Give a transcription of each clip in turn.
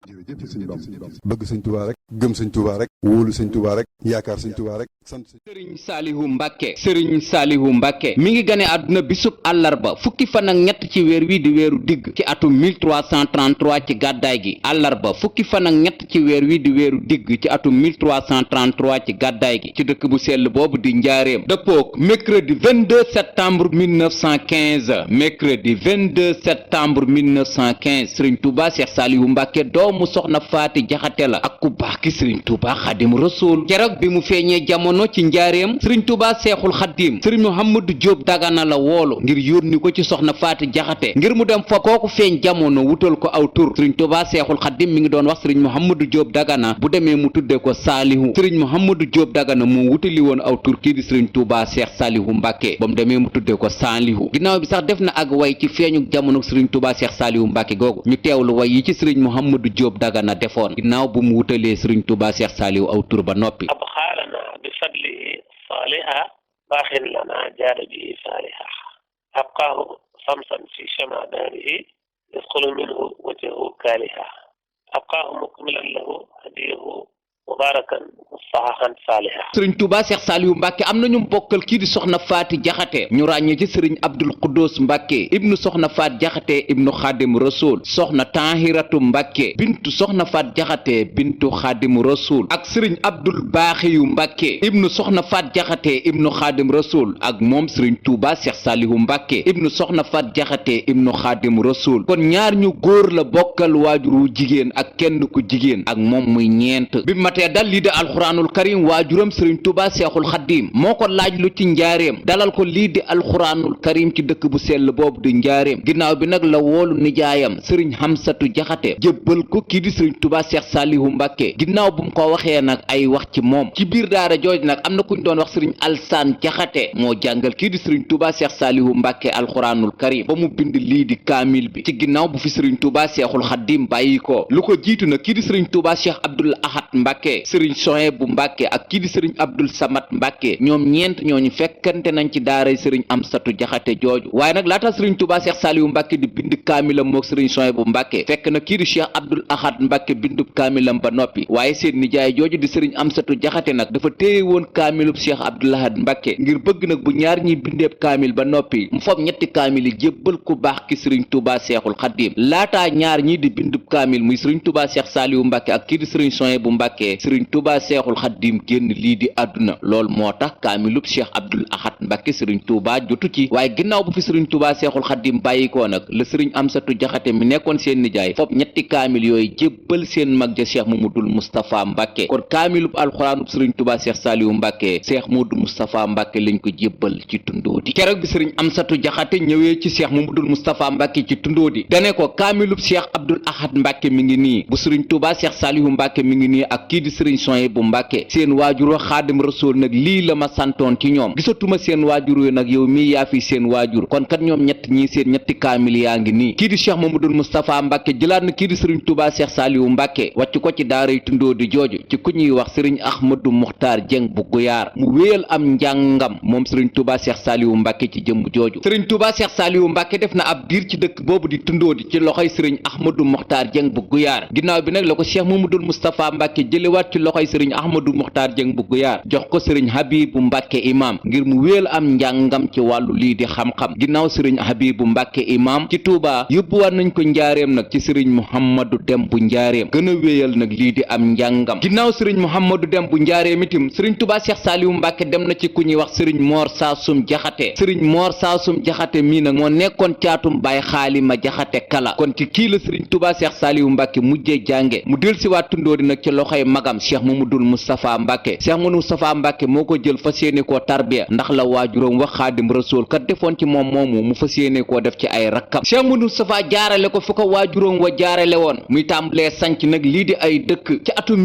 jërëjëf sëñ Bamba bëgg sëñ Tuubaa rek gëm sëñ Tuubaa rek wóolu sëñ Tuubaa rek yaakaar sëñ Tuubaa rek sant sëriñ Saalihu Mbàkke mi ngi gane àdduna bisub àllarba fukki fan ak ñett ci weer wi di weeru digg ci atum 1333 ci gàddaay gi àllarba fukki fan ak ñett ci weer wi di weeru digg ci atum 1333 ci gàddaay gi ci dëkk bu sell boobu di njaareem dëppook mercredi 22 septembre 1915 mercredi 22 septembre 1915 sëriñ Tuubaa Seex Saalihu Mbàkke doomu soxna Faati Jaxate la ak ku baax ki sëriñ Tuubaa Xaadimu Rasuul keroog bi mu feeñee jamono ci njaareem sëriñ Tuubaa Seexul Xadiim sëriñ Muhammadu Jóob Dagana la woolu ngir yónni ko ci soxna Faati Jaxate ngir mu dem fa kooku feeñ jamono wutal ko aw tur sëriñ Tuubaa Seexul Xadiim mi ngi doon wax sëriñ Muhammadu Jóob Dagana bu demee mu tudde ko Saalihu sëriñ Muhammadu Jóob Dagana moo wutali woon aw tur kii di sëriñ Tuubaa Seex Saalihu Mbàkke ba mu demee mu tudde ko Saalihu ginnaaw bi sax def na ak way ci feeñu jamono sëriñ Tuubaa Seex Saalihu Mbàkke googu ñu teewlu way yi ci sëriñ Muhammadu Jóob Dagana defoon ginnaaw bu mu wutalee sëriñ Tuubaa Seex Saalihu aw tur ba noppi بفضله صالحا باخ لنا جاد به صالحا أبقاه صمصا في شمع داره يدخل منه وجهه كالها أبقاه مكملا له هديه mubarakan saxaxan saaliha sëriñ Tuubaa Seex Saalihu Mbàkke am na ñu bokkal kii di soxna Faati Jaxate ñu ràññee ci sëriñ Abdul Quddus Mbàkke ibnu soxna Faat Jaxate ibnu Xaadimu Rasuul soxna Taahiratu Mbàkke bintu soxna Faat Jaxate bintu Xaadimu Rasuul ak sëriñ Abdul Baaxiyu Mbàkke ibnu soxna Faat Jaxate ibnu Xaadimu Rasuul ak moom sëriñ Tuubaa Seex Saalihu Mbàkke ibnu soxna Faat Jaxate ibnu Xaadimu Rasuul kon ñaar ñu góor la bokkal waajur wu jigéen ak kenn ku jigéen ak moom muy ñeent bi te dal lii di alxuraanul karim waajuram sëriñ Tuubaa Seexul Xaddiim moo ko laaj lu ci njaareem dalal ko lii di alxuraanul karim ci dëkk bu sell boobu di njaareem ginnaaw bi nag la woolu nijaayam sëriñ Xamsatu Jaxate jébbal ko kii di sëriñ Tuubaa Seex Saalihu Mbàkke ginnaaw bu mu ko waxee nag ay wax ci moom ci biir daara jooj nag am na kuñ doon wax sëriñ Alsaan Jaxate moo jàngal kii di sëriñ Tuubaa Seex Saalihu Mbàkke alxuraanul karim ba mu bind lii di kaamil bi ci ginnaaw bu fi sëriñ Tuubaa Seexul Xaddiim bàyyi ko lu ko jiitu nag kii di sëriñ Tuubaa Seex Abdul Ahad Mbàkke sëriñ Sohaybu Mbàkke ak kii di sëriñ Abdul Samad Mbàkke ñoom ñeent ñooñu fekkante nañ ci daaray sëriñ Amsatu Jaxate jooju waaye nag laata sëriñ Tuubaa Seex Saalihu Mbàkke di bind kaamilam mook sëriñ Sohaybu Mbàkke fekk na kii di Cheikh Abdul Ahad Mbàkke bindub kaamilam ba noppi waaye seen nijaay jooju di sëriñ Amsatu Jaxate nag dafa téye woon kaamilub Cheikh Abdul Ahad Mbàkke ngir bëgg nag bu ñaar ñi bindeeb kaamil ba noppi mu fob ñetti kaamil yi jébbal ku baax ki sëriñ Tuubaa Seexul Xaddiim laataa ñaar ñi di bindub kaamil muy sëriñ Tuubaa Seex Saalihu Mbàkke ak kii di sëriñ Sohaybu Mbàkke sëriñ Tuubaa Seexul Xaddiim génn lii di àdduna lool moo tax kaamilub Cheikh Abdul Ahad Mbàkke sëriñ Tuubaa jotu ci waaye ginnaaw bu fi sëriñ Tuubaa Seexul Xaddiim bàyyikoo nag la sëriñ Amsatu Jaxate mi nekkoon seen nijaay fop ñetti kaamil yooyu jébbal seen mag ja Cheikh Mamadul Moustapha Mbàkke kon kaamilub alxuraanub sëriñ Tuubaa Seex Saalihu Mbàkke Cheikh Mamadou Moustapha Mbàkke lañ ko jébbal ci Tundoodi keroog bi sëriñ Amsatu Jaxate ñëwee ci Cheikh Mamadul Moustapha Mbàkke ci Tundoodi dane ko kaamilub Cheikh Abdul Ahad Mbàkke mi ngi nii bu sëriñ Tuubaa Seex Saalihu Mbàkke mi ngi nii ak kii di sëriñ Sohaybu Mbàkke seen waajur wa Xaadim Rasuul nag lii la ma santoon ci ñoom gisatuma seen waajur wi nag yow mii yaa fi seen waajur kon kat ñoom ñett ñii seen ñetti kaamil yaa ngi nii kii di Cheikh Mamadou Moustapha Mbàkke jëlaat na kii di sëriñ Tuubaa Seex Saalihu Mbàkke wàcc ko ci daaray Tundoodi jooju ci ku ñuy wax sëriñ Ahmadu Muxtaar Jeng bu Guyaar mu wéyal am njàngam moom sëriñ Tuubaa Seex Saalihu Mbàkke ci jëmb jooju sëriñ Tuubaa Seex Saalihu Mbàkke def na ab diir ci dëkk boobu di Tundoodi ci loxoy sëriñ Ahmadu Muxtaar Jeng bu Guyaar ginnaaw bi nag la ko Cheikh Mamadou Moustapha Mbàkke jëlewaat ci loxoy sëriñ Ahmadu Muxtaar Jeng bu Guyaar jox ko sëriñ Habibu Mbàkke imam ngir mu wéel am njàngam ci wàllu lii di xam-xam ginnaaw sëriñ Habibu Mbàkke imam ci Tuubaa yóbbuwaat nañ ko njaareem nag ci sëriñ Muhammadu Dem bu njaareem gën a wéyal nag lii di am njàngam ginnaaw sëriñ Muhammadu Dem bu njaareem itam sëriñ Tuubaa Seex Saalihu Mbàkke dem na ci ku ñuy wax sëriñ Moor Saasum Jaxate sëriñ Moor Saasum Jaxate mii nag moo nekkoon caatum Baay Xaalima Jaxate Kala kon ci kii la sëriñ Tuubaa Seex Saalihu Mbàkke mujjee jànge mu del si waat Tundoodi nag ci loxoy magam Cheikh Mamadul Moustapha Mbàkke Cheikh Mamadou Moustapha Mbàkke moo ko jël fas yéene koo tarbiya ndax la waajuram wax Xaadim Rasuul kat defoon ci moom moomu mu fas yéene koo def ci ay rakkam Cheikh Mamadou Moustapha jaarale ko fi ko waajuram wa jaarale woon muy tàmbalee sanc nag lii di ay dëkk ci atum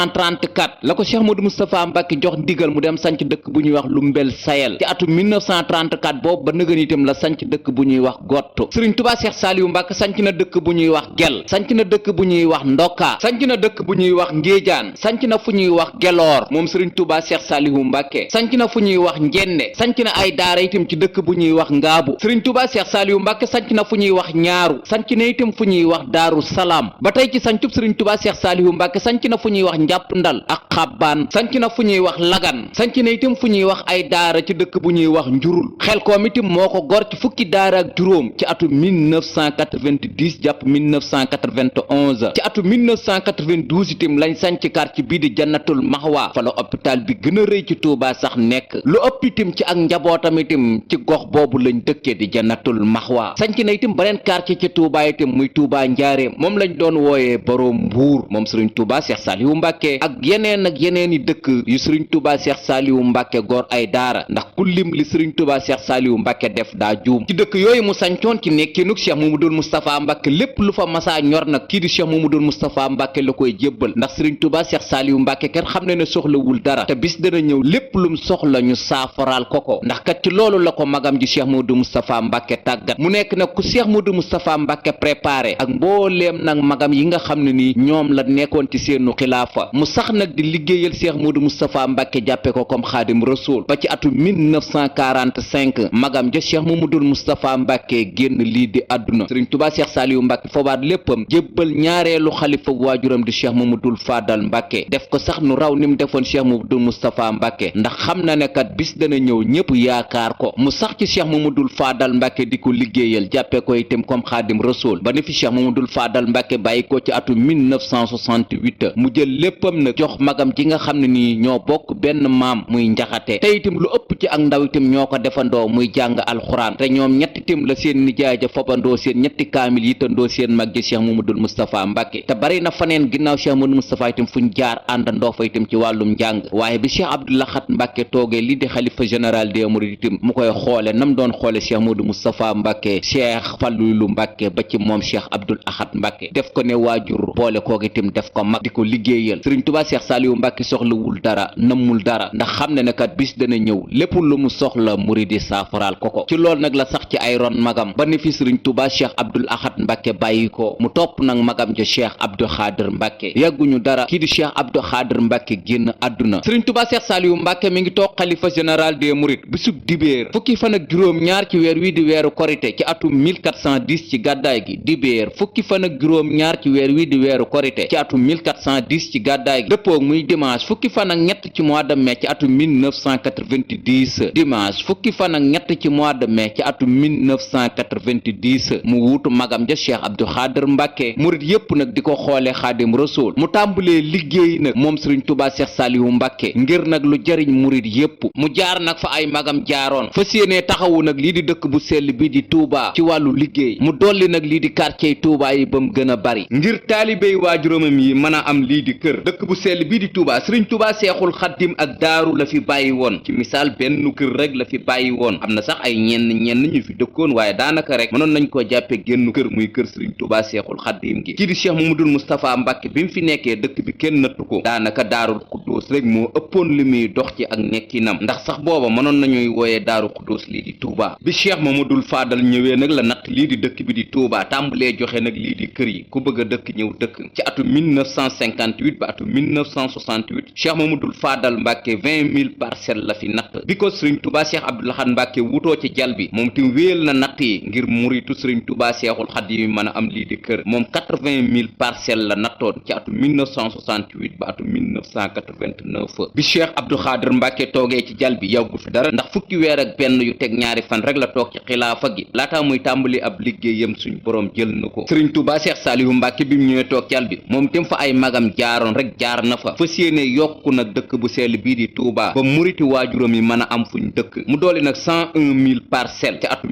1934 la ko Cheikh Mamadou Moustapha Mbàkke jox ndigal mu dem sanc dëkk bu ñuy wax Lumbel Sayel ci atum 1934 boobu ba nëgën itam la sanc dëkk bu ñuy wax Gottu sëriñ Tuubaa Seex Saalihu Mbàkke sanc na dëkk bu ñuy wax Gel sanc na dëkk bu ñuy wax Ndoka sanc na dëkk bu ñuy wax Ngéejaan sanc na fu ñuy wax wax Geloor moom sëriñ Touba Cheikh Saliou Mbacke sanc na fu ñuy wax Njenne sanc na ay daara itam ci dëkk bu ñuy wax Ngaabu sëriñ Touba Cheikh Saliou Mbacke sanc na fu ñuy wax Ñaaru sanc na itam fu ñuy wax Daaru Salaam ba tey ci sancub sëriñ Touba Cheikh Saliou Mbacke sanc na fu ñuy wax Njàpp Ndal ak Xabbaan sanc na fu ñuy wax Lagan sanc na itam fu ñuy wax ay daara ci dëkk bu ñuy wax Njurul Xelkom itam moo ko gor ci fukki daara ak juróom ci atu 1990 jàpp 1991 ci atu 1992 itam lañ sanc quartier bii di Jannatul Maxwa fa la hôpital bi gën a rëy ci Touba sax nekk lu ëpp itam ci ak njabootam itam ci gox boobu lañ dëkkee di Jannatul Maxwa sanc na itam beneen quartier ci Touba itam muy Touba Njaareem moom lañ doon wooyee Borom Mbuur moom Sëriñ Touba Cheikh Saliou Mbacke ak yeneen i dëkk yu Sëriñ Touba Cheikh Saliou Mbacke góor ay daara ndax ku lim li Sëriñ Touba Cheikh Saliou Mbacke def daa juum ci dëkk yooyu mu sancoon ci nekkinuk Cheikh Mamadou Moustapha Mbacke lépp lu fa masaa ñor nag kii di Cheikh Mamadou Moustapha Mbacke la koy jébbal ndax Sëriñ Touba Cheikh Saliou Mbacke kenn xam ne soxlawul dara te bis dana ñëw lépp lum soxla ñu saafaraal ko ndax kat ci loolu la ko magam ji Cheikh Mamadou Moustapha Mbacke tàggat mu nekk nag ku Cheikh Mamadou Moustapha Mbacke préparé ak mbooleem nag magam yi nga xam ne nii ñoom la nekkoon ci seenu xilaafa mu sax nag di liggéeyal Cheikh Mamadou Moustapha Mbacke jàppe ko comme Xaadim Rasul ba ci atu 1945 magam ja Cheikh Mamadou Moustapha Mbacke génn lii di àdduna Sëriñ Touba Cheikh Saliou Mbacke foobaat léppam jébbal ñaareelu xalifa waajuram di Cheikh Mamadou Fadal Mbacke def ko sax nu raw ni mu defoon Cheikh Mamadou Moustapha Mbacke ndax xam na ne kat bis dana ñëw ñëpp yaakaar ko mu sax ci Cheikh Mamadou Fadal Mbacke di ko liggéeyal jàppe ko itam comme Xaadim Rasul ba ni fi Cheikh Mamadou Fadal Mbacke bàyyi ko ci atu 1968 mu jël léppam nag jox magam ji nga xam ne nii ñoo bokk benn maam muy njaxate te itam lu ëpp ci ak ndaw itam ñoo ko defandoo muy jàng alxuraan te ñoom ñetti itam la seen nijaay ja fobandoo seen ñetti kaamil yitandoo seen mag ji Cheikh Mamadou Moustapha Mbacke te bari na faneen ginnaaw Cheikh Mamadou Moustapha itam fuñ jaar àndandoo fa itam ci wàllum njàng waaye bi Cheikh Abdou Lahad Mbacke toogee lii di xalifa général des mourides itam mu koy xoole nam doon xoole Cheikh Mamadou Moustapha Mbacke Cheikh Fallou Mbacke ba ci moom Cheikh Abdou Lahad Mbacke def ko ne waajur boole kooku itam def ko mag di ko liggéeyal Sëriñ Touba Cheikh Saliou Mbacke soxlawul dara nammul dara ndax xam ne ne kat bis dana ñëw lépp lu mu soxla muridi saafaraal ko ci loolu nag la sax ci ay ron magam ba ni fi Sëriñ Touba Cheikh Abdou Lahad Mbacke bàyyi ko mu topp nag magam ja Cheikh Abdou Khadir Mbacke yàgguñu dara kii di Cheikh Abdou Khadir Mbacke génn àdduna Sëriñ Touba Cheikh Saliou Mbacke mi ngi toog xalifa général des mourides bisub dibéer fukki fan ak juróom ñaar ci weer wi di weeru korite ci atum 1410 ci gàddaay gi dibéer fukki fan ak juróom ñaar ci weer wi di weeru korite ci atum 1410 ci gàddaay gi dëppoo muy dimanche fukki fan ak ñett ci mois de mai ci atum 1990 dimanche fukki fan ak ñett ci mois de mai ci atum 1990 mu wuutu magam ja Cheikh Abdou Khadir Mbacke murid yépp nag di ko xoole Xaadim Rasul mu tàmbalee liggéey nag moom Sëriñ Touba Cheikh Saliou Mbacke ngir nag lu jariñ murid yépp mu jaar nag fa ay magam jaaroon fas yéenee taxawu nag lii di dëkk bu sell bi di Touba ci wàllu liggéey mu dolli nag lii di quartier Touba yi ba mu gën a bari ngir taalibey waajuramam yi mën a am lii di kër dëkk bu sell bii di Touba Sëriñ Touba Seexul Xaddim ak daaru la fi bàyyi woon ci misaal benn kër rek la fi bàyyi woon am na sax ay ñenn ñu fi dëkkoon waaye daanaka rek mënoon nañ koo jàppe génn kër muy kër Sëriñ Touba Seexul Xaddim gi kii di Cheikh Mamadou Moustapha Mbacke bi mu fi nekkee dëkk bi kenn nattu ko daanaka Daarul Xuddoos rek moo ëppoon li muy dox ci ak nekkinam ndax sax booba mënoon nañuy wooyee Daaru Xuddoos lii di Touba bi Cheikh Mamadou Fadal ñëwee nag la natt lii di dëkk bi di Touba tàmbalee joxe nag lii di kër yi ku bëgg a dëkk ñëw dëkk ci atu 1958 ba atu 1968 Cheikh Mamadou Fadal Mbacke 20 000 parcelles la fi natt bi ko Sëriñ Touba Cheikh Abdou Lahad Mbacke wutoo ci jal bi moom tim wéel na natt yi ngir muritu Sëriñ Touba Seexul Xadiim mën a am lii di kër moom 80 000 parcelles la nattoon ci atu 1968 ba atu 1989 bi Cheikh Abdou Khadir Mbacke toogee ci jal bi yàggu fi dara ndax fukki weer ak benn yu teg ñaari fan rek la toog ci xilaafa gi laataa muy tàmbali ab liggéeyam suñ borom jël na ko Sëriñ Touba Cheikh Saliou Mbacke bi mu ñëwee toog jal bi moom tim fa ay magam jaaroon rek jaar na fa fas yéene yokku nag dëkk bu sell bii di Touba ba muriti waajuram yi mën a am fuñ dëkk mu dooli nag 101 000 parcelles ci atu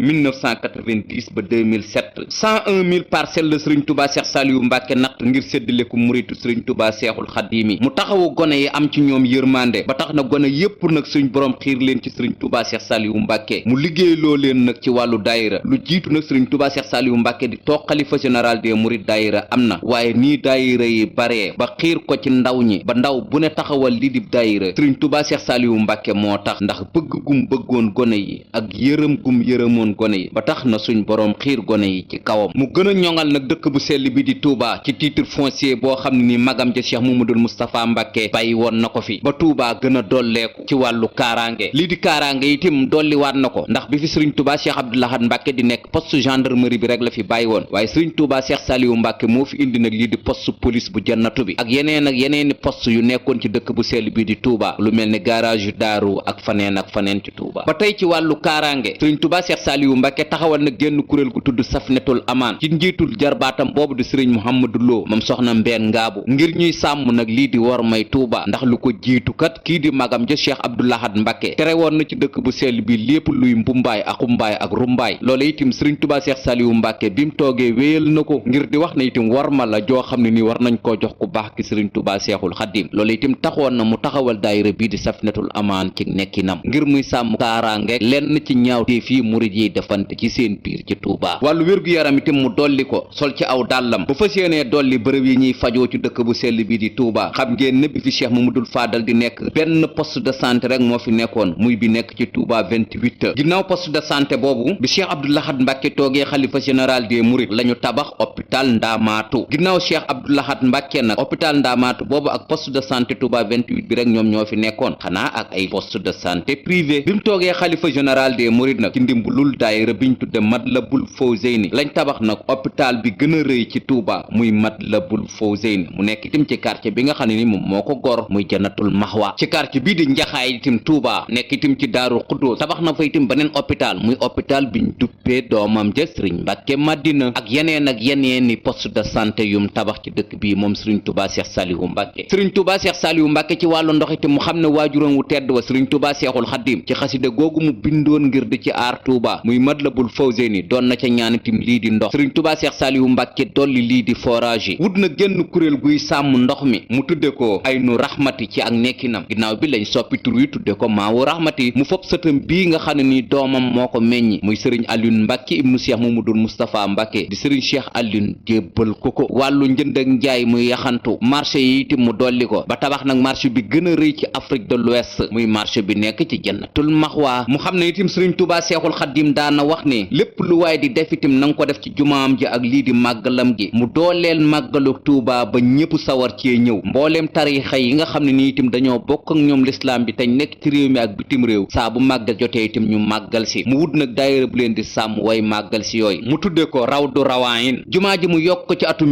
1990 ba 2007 101 000 parcelles la Sëriñ Touba Cheikh Saliou Mbacke natt ngir séddale ko muritu Sëriñ Touba Seexul Xadiim mu taxawu gone yi am ci ñoom yërmande ba tax na gone yépp nag suñ borom xiir leen ci Sëriñ Touba Cheikh Saliou Mbacke mu liggéey loo leen nag ci wàllu daayira lu jiitu nag Sëriñ Touba Cheikh Saliou Mbacke di toog xalifa général des mourides daayira am na waaye nii daayira yi baree ba xiir ko ci ndaw ñi ba ndaw bu ne taxawal li di daayira Sëriñ Touba Cheikh Saliou Mbacke moo tax ndax bëgg gum bëggoon gone yi ak yërëm gum yërëmoon gone yi ba tax na suñ borom xiir gone yi ci kawam mu gën a ñoŋal nag dëkk bu sell bi di Touba ci titre foncier boo xam ne ni magam ja Cheikh Mamadou Moustapha Mbàkke bàyyi woon na ko fi ba Touba gën a dolleeku ci wàllu kaaraange lii di kaaraange itam dolliwaat na ko ndax bi fi sëriñ Touba Cheikh Abdou Lahad Mbàkke di nekk poste gendarmerie bi rek la fi bàyyi woon waaye sëriñ Touba Cheikh Saliou Mbàkke moo fi indi nag lii di poste police bu jannatu bi ak yeneeni poste yu nekkoon ci dëkk bu sell bi di Touba lu mel ni garage yu daaru ak faneen ci Touba ba tey ci wàllu kaaraange sëriñ Touba Cheikh Saliou Mbàkke taxawal na génn kuréel gu tudd Safinatul Amaan ci njiitul jarbaatam boobu di sëriñ Mouhamadou Lo moom soxna Mbeen Ngaabu ngir ñuy sàmm nag lii di wor may Touba ndax lu ko jiitu kat kii di magam ja Cheikh Abdou Lahad Mbàkke tere woon na ci dëkk bu sell bi lépp luy mbumbaay ak xumbaay ak rumbaay loola itam sëriñ Touba Cheikh Saliou Mbàkke bi mu toogee wéyal na ko ngir di wax na itam war ma la joo xam ne nii war nañ koo jox ku baax ki sëriñ Touba Cheikhul Xadim loola itam taxoon na mu taxawal daayira bii di Safinatul Amaan ci nekkinam ngir muy sàmm kaaraange lenn ci ñaawteef yi murid yi defante ci seen biir ci Touba wàllu wér-gu-yaram itam mu dolli ko sol ci aw dàllam bu fas yéenee dolli bërëb yi ñuy fajoo ci dëkk bu sell bi di Touba xam ngeen ne bi fi Cheikh Mamadou Fadal di nekk benn poste de santé rek moo fi nekkoon muy bi nekk ci Touba 28 ginnaaw poste de santé boobu bi Cheikh Abdou Lahad Mbàkke toogee xalifa général des mourides la ñu tabax hôpital Ndaamaatu ginnaaw Cheikh Abdou Lahad Mbàkke nag hôpital Ndaamaatu boobu ak poste de santé Touba 28 bi rek ñoom ñoo fi nekkoon xanaa ak ay poste de santé privé bi mu toogee xalifa général des mourides nag ci ndimbalul daayira biñ tudde Matlabul Fawzeyni lañ tabax nag hôpital bi gën a rëy ci Touba muy Matlabul Fawzeyni mu nekk itam ci quartier bi nga xam ne ni moom moo ko gor muy Jannatul Mahwa ci quartier bii di Njaxaay itam Touba nekk itam ci Daaru Xuddoos tabax na fa itam beneen hôpital muy hôpital biñ duppee doomam ja Sëriñ Mbàkke Madina ak yeneeni poste de santé yum tabax ci dëkk bii moom Sëriñ Touba Cheikh Saliou Mbàkke Sëriñ Touba Cheikh Saliou Mbàkke ci wàllu ndox itam mu xam ne waajuram wu tedd wa Sëriñ Touba Cheikhul Xadim ci xasida googu mu bindoon ngir di ci aar Touba muy Matlabul Fawzeyni doon na ca ñaan itam lii di ndox Sëriñ Touba Cheikh Saliou Mbàkke dolli lii di forage yi wut na génn kuréel guy sàmm ndox mi mu tudde ko Aynu Rahmati ci ak nekkinam ginnaaw bi lañ soppi tur wi tudde ko Maawu Rahmati mu fopp sëtam bii nga xam ne ni doomam moo ko meññi muy Sëriñ Alioune Mbàkke ibnu Cheikh Mamadou Moustapha Mbàkke di Sëriñ Cheikh Alioune jébbal ko wàllu njënd ak njaay muy yaxantu marché yi itam mu dolli ko ba tabax nag marché bi gën a rëy ci Afrique de l'Ouest muy marché bi nekk ci Jannatul Maxwa mu xam ne itam Sëriñ Touba Cheikhul Xadim daana wax ne lépp lu waay di def itam na nga ko def ci jumaam ji ak lii di màggalam gi mu dooleel màggalu Touba ba ñëpp sawar cee ñëw mbooleem tarixa yi nga xam ne ni itam dañoo bokk ak ñoom lislaam bi teñ nekk ci réew mi ak bitim réew saa bu màggal jotee itam ñu màggal si mu wut nag daayira bu leen di sàmm way màggal si yooyu mu tudde ko Rawdu Rawaayin jumaa ji mu yokk ko ci atum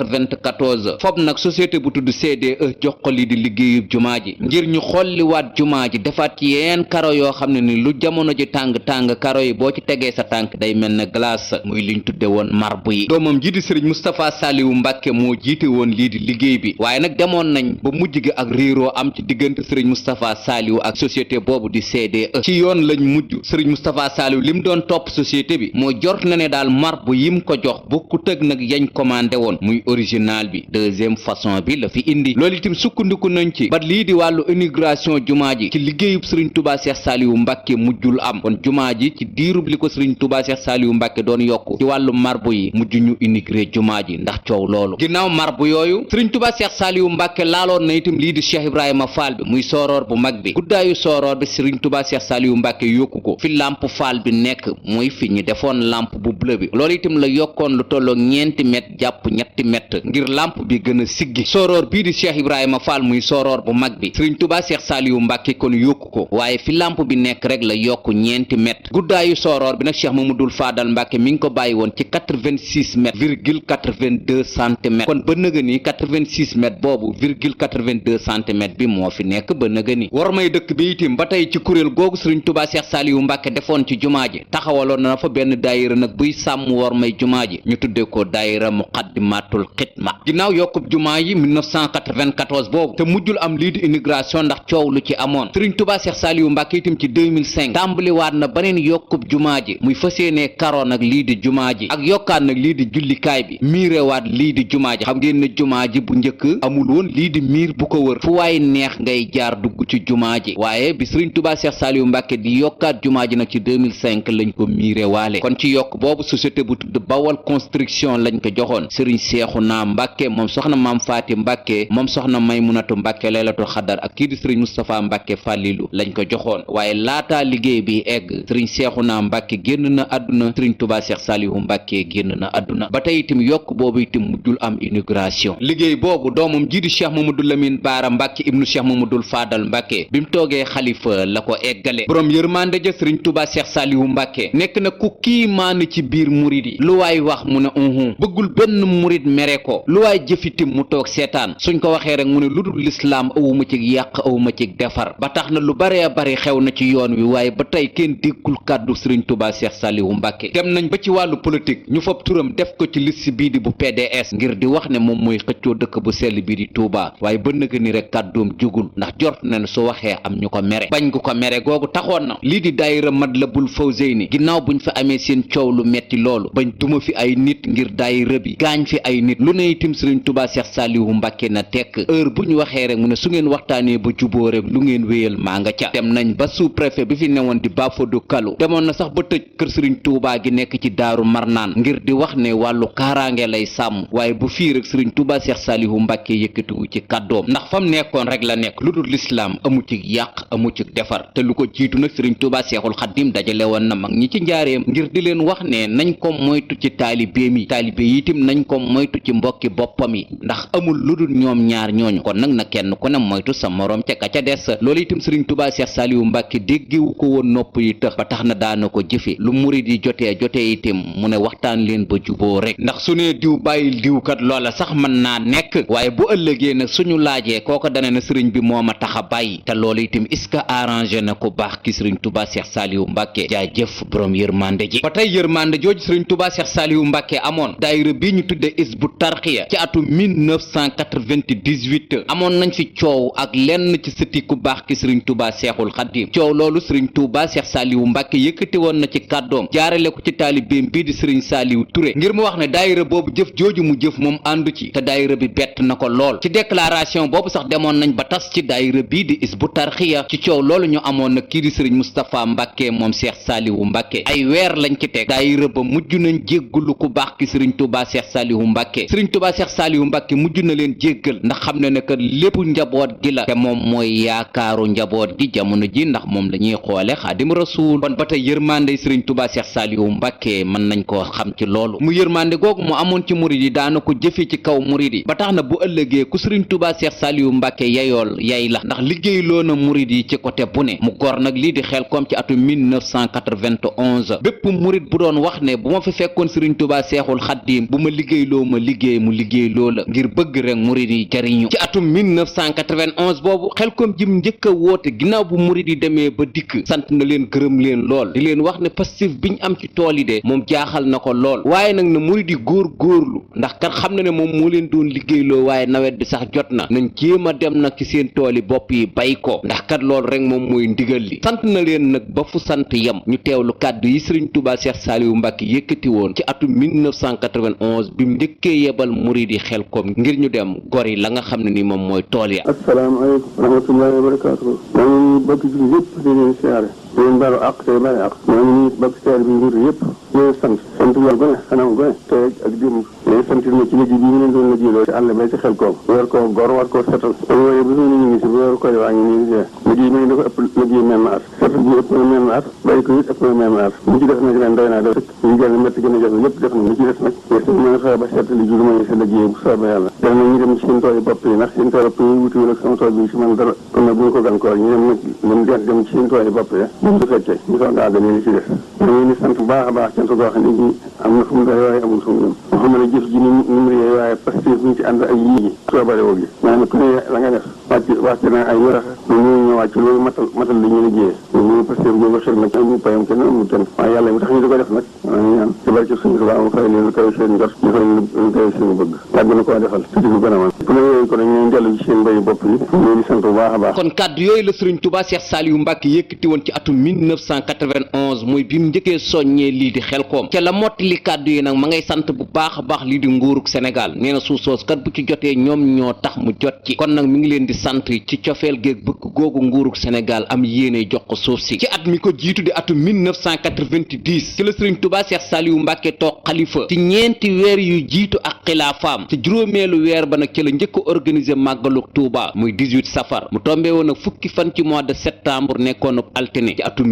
1994 fob nag société bu tudd CDE jox ko lii di liggéeyub jumaa ji ngir ñu xolliwaat jumaa ji defaat ci yeneen karo yoo xam ne ni lu jamono ji tàng karo yi boo ci tegee sa tànk day mel ne glace muy liñ tudde woon marbre yi doomam ji di Sëriñ Moustapha Saliou Mbàkke moo jiite woon lii di liggéey bi waaye nag demoon nañ ba mujj gi ak réeroo am ci diggante Sëriñ Moustapha Saliou ak société boobu di CDE ci yoon lañ mujj Sëriñ Moustapha Saliou lim doon topp société bi moo jort na ne daal marbre yim ko jox bokkut ak nag yañ commandé woon muy original bi deuxième façon bi la fi indi loolu itam sukkandiku nañ ci ba lii di wàllu inauguration jumaa ji ci liggéeyub Sëriñ Touba Cheikh Saliou Mbàkke mujjul am kon jumaa ji ci diirub li ko Sëriñ Touba Cheikh Saliou Mbàkke doon yokku ci wàllu marbre yi mujj ñu inauguré jumaa ji ndax coow loolu ginnaaw marbre yooyu Sëriñ Touba Cheikh Saliou Mbàkke laaloon na itam lii di Cheikh Ibrahima Fall bi muy sooroor bu mag bi guddaayu sooroor bi Sëriñ Touba Cheikh Saliou Mbàkke yokku ko fi lampe Fall bi nekk muy fi ñu defoon lampe bu bleu bi loolu itam la yokkoon lu tolloo ñeenti mètre jàpp ñetti mètre ngir lampe bi gën a siggi sooroor bii di Cheikh Ibrahima Fall muy sooroor bu mag bi Sëriñ Touba Cheikh Saliou Mbàkke kon yokku ko waaye fi lampe bi nekk rek la yokk ñeenti mètre guddaayu sooroor bi nag Cheikh Mamadou Fadal Mbàkke mi ngi ko bàyyi woon ci 86 mètres virgule 82 centimètres kon ba nëga ni 86 mètres boobu virgule 82 centimètres bi moo fi nekk ba nëga ni war may dëkk bi itim ba tey ci kuréel googu Sëriñ Touba Cheikh Saliou Mbàkke defoon ci jumaa ji taxawaloon na fa benn daayira nag buy sàmm war may jumaa ji ñu tuddee ko daayira Muqaddimatul Xidma ginnaaw yokkub jumaa yi 1994 boobu te mujjul am lii di immigration ndax coow lu ci amoon Sëriñ Touba Cheikh Saliou Mbàkke itam ci 2005 tàmbaliwaat na beneen yokkub jumaa ji muy fas yéenee karo nag lii di jumaa ji ak yokkaat nag lii di jullikaay bi miirewaat lii di jumaa ji xam ngeen ne jumaa ji bu njëkk amul woon lii di miir bu ko wër fu waay neex ngay jaar dugg ci jumaa ji waaye bi Sëriñ Touba Cheikh Saliou Mbàkke di yokkaat jumaa ji nag ci 2005 lañ ko miirewaale kon ci yokk boobu société bu tudd Bawal construction lañ ko joxoon Sëriñ Seexuna Mbàkke moom soxna Maam Faati Mbàkke moom soxna Maymunatu Mbàkke Laylatul Xadar ak kii di Sëriñ Moustapha Mbàkke Fàllilu lañ ko joxoon waaye laataa liggéey bi egg Sëriñ Seexuna Mbàkke génn na àdduna Sëriñ Touba Cheikh Saliou Mbàkke génn na àdduna ba tey itam yokk boobu itam mujjul am inauguration liggéey boobu doomam jii di cheikh mamadou lamine baara mbàkke ibnu cheikh mamadul faadal mbàkke bi mu toogee xalifa la ko eggale borom yërmande ja sëriñ tuuba cheikh saalihu mbàkke nekk na ku kiimaane ci biir murid yi lu waay wax mu ne bëggul benn murid mere ko lu waay jëfitim mu toog seetaan suñ ko waxee rek mu ne lu dul lislaam awuma ci yàq awuma ci defar ba tax na lu bare bari xew na ci yoon wi waaye ba tey kenn déggul kàddu sëriñ tuuba cheikh saalihu mbàkke dem nañ ba ci wàllu politique ñu fab turam def ko ci liste bii di bu PDS ngir di wax ne moom mooy xëccoo dëkk bu sell bii di Touba waaye ba nëga ni rek kàddoom jugul ndax jort na ne su waxee am ñu ko mere bañ gu ko mere googu taxoon na lii di daayira Matlabul Fawzeyni ginnaaw buñ fa amee seen coow lu metti loolu bañ duma fi ay nit ngir daayira bi gaañ fi ay nit lu ne itam sëriñ Touba Cheikh Saliou Mbacke na tekk heure bu ñu waxee rek mu ne su ngeen waxtaanee ba juboo rek lu ngeen wéyal maa nga ca dem nañ ba sous préfet bi fi newoon di Bafodou Kalu demoon na sax ba tëj kër sëriñ Touba gi nekk ci Daaru Marnaan ngir di wax ne wàllu kaaraange lay sàmm waaye bu fii rek sëriñ Touba Cheikh Saliou Mbacke yëkkatiwu ci kàddoom ndax fam nekkoon rek la nekk lu dul lislaam amu ci yàq amu ci defar te lu ko jiitu nag sëriñ Touba Cheikhul Khadim dajale woon na mag ñi ci njaareem ngir di leen wax ne nañ ko moytu ci taalibeem yi taalibe yi itam nañ ko moytu ci mbokki boppam yi ndax amul lu dul ñoom ñaar ñooñu kon nag na kenn ku ne moytu sa moroom ca ka ca des loolu itam sëriñ Touba Cheikh Saliou Mbacke déggewu ko woon nopp yi tëx ba tax na daana ko jëfe lu murid yi jotee itam mu ne waxtaan leen ba juboo rek ndax su ne diw bàyyil diwkat loola sax mën naa nekk waaye bu ëllëgee nag suñu laajee kooko dana na sëriñ bi moo ma tax a bàyyi te loolu itam est-ce que arrangé na ko baax ki sëriñ Touba Cheikh Saliou Mbacke jaajëf borom yërmande ji ba tey yërmande jooju sëriñ Touba Cheikh Saliou Mbacke amoon daayira bi ñu tudde Hizbut Tarqiyyah ci atum 1998 amoon nañ fi coow ak lenn ci sëti ku baax ki sëriñ Touba Cheikhul Khadim coow loolu sëriñ Touba Cheikh Saliou Mbacke yëkkati woon na ci kàddoom jaarale ko ci taalibeem bii di sëriñ Saliou Touré ngir mu wax ne daayira boobu jëf jooju mu jëf moom àndu ci te daayira bi bett na ko lool ci déclaration boobu sax demoon nañ ba tas ci daayira bii di Hizbut Tarqiyyah ci coow loolu ñu amoon nag kii di sëriñ Moustapha Mbacke moom Cheikh Saliou Mbacke ay weer lañ ci teg daayira ba mujj nañ jéggulu ku baax ki sëriñ Touba Cheikh Saliou Mbacke sëriñ Touba Cheikh Saliou Mbacke mujj na leen jéggal ndax xam ne ne que lépp njaboot gi la te moom mooy yaakaaru njaboot gi jamono ji ndax moom la ñuy xoole Xaadim Rasuul kon ba tey yërmande sëriñ Touba Cheikh Saliou Mbacke mën nañ koo xam ci loolu mu yërmande googu mu amoon ci murid yi daana ko jëfe ci kaw murid yi ba tax na bu ëllëgee ku sëriñ Touba Cheikh Saliou Mbacke yayool yay la ndax liggéeyloo na murid yi ci côté bu ne mu gor nag lii di Xelkom ci atum 1991 bépp murid bu doon wax ne bu ma fi fekkoon sëriñ Touba Cheikhul Khadim bu ma liggéeyloo ma liggéey mu liggéeyloo la ngir bëgg rek murid yi jariñu ci atum 1991 boobu Xelkom jim njëkk a woote ginnaaw bu murid yi demee ba dikk sant na leen gërëm leen lool di leen wax ne passif biñ am ci tool yi de moom jaaxal na ko lool waaye nag na murid yi góorlu ndax kat xam na ne moom moo leen doon liggéeyloo waaye nawet bi sax jot na nañ jéem a dem nag ci seen tool yi bopp yi bay ko ndax kat loolu rek moom mooy ndigal li sant na leen nag ba fu sant yem ñu teewlu kàddu yi sëriñ Touba Cheikh Saliou Mbacke yëkkati woon ci atum 1991 bi mu njëkkee yebal murid yi Xelkom ngir ñu dem gori la nga xam ne ni moom mooy tool ya. asalaamaaleykum wa rahmatullahi wa barakaatu. maa ngi bokk ci yëpp di leen siyaare di leen baalu àq tey bàyyi àq maa ngi bokk siyaare bi ngir yëpp ñooy sant yàlla gone xanaa gone tey ak démb léegi sant na ci liggéey bi ñu leen doon liggéeyloo ci àll bay ci Xelkom war koo gor war koo setal waaye bu ñu ngi si bu war koy waa ngi nii liggéey mi ngi dafa ëpp liggéey mel na at setal bi ëpp na mel na at bàyyi ko it ëpp na mel na at mu ci def nag ren doy naa def ñu gën a métti gën a jafe lépp def na mu ci def nag mën a fexe ba setal li jur ma ngi sa liggéey bu soobee yàlla def na ñu dem ci seen tool yi bopp yi ndax seen tool yi wutiwul ak sama tool bi ci man dara kon nag bu ñu ko gànkoor ñu dem nag dem ci seen tool yi bopp yi bu ñu fekkee ñu soog a àggal li ci def ñu ngi sant bu baax a baax cant goo xam ne ñi am na fu mu doy waaye amul fu mu yem moo xam ne jëf ji ni mu réyee waaye parce que bu ñu ci ànd ak yii ji soobarewoo gi maanaam ku ne la nga def wàcc na ay warax ñu wàcc loolu matal li ñu liggéeyee ñu parce que boobu xel nag amul payam kenn amul kenn waaye yàlla mi tax ñu di ko def nag ñu ñaan ci barke suñu Tuubaa mu fay leen lu kaw seen njort ñu fay lu kaw seen bëgg yàgg na koo defal te di ko gën a man ku ne yooyu ko dañuy dellu ci seen mbéyu bopp yi ñu di sant bu baax a baax kon kàddu yooyu la sëriñ Touba Cheikh Saliou Mbacke yëkkati woon ci atum 1991 muy bi mu njëkkee soññee lii di Xelkom ca la mottali kàddu yi nag ma ngay sant bu baax a baax lii di nguurug Sénégal nee na suuf soos kat bu ci jotee ñoom ñoo tax mu jot ci kon nag mi ngi leen di sant ci cofeel géeg bëgg googu nguurug Sénégal am yéene jox ko suuf si. ci at mi ko jiitu di atum 1990 ci la Serigne Touba Cheikh Saliou Mbacke toog xalifa ci ñeenti weer yu jiitu ak xilaafaam ci juróomeelu weer ba nag ci la njëkk a organiser màggalug Touba muy 18 safar mu tombé woon ak fukki fan ci mois de septembre nekkoon ak altine ci atum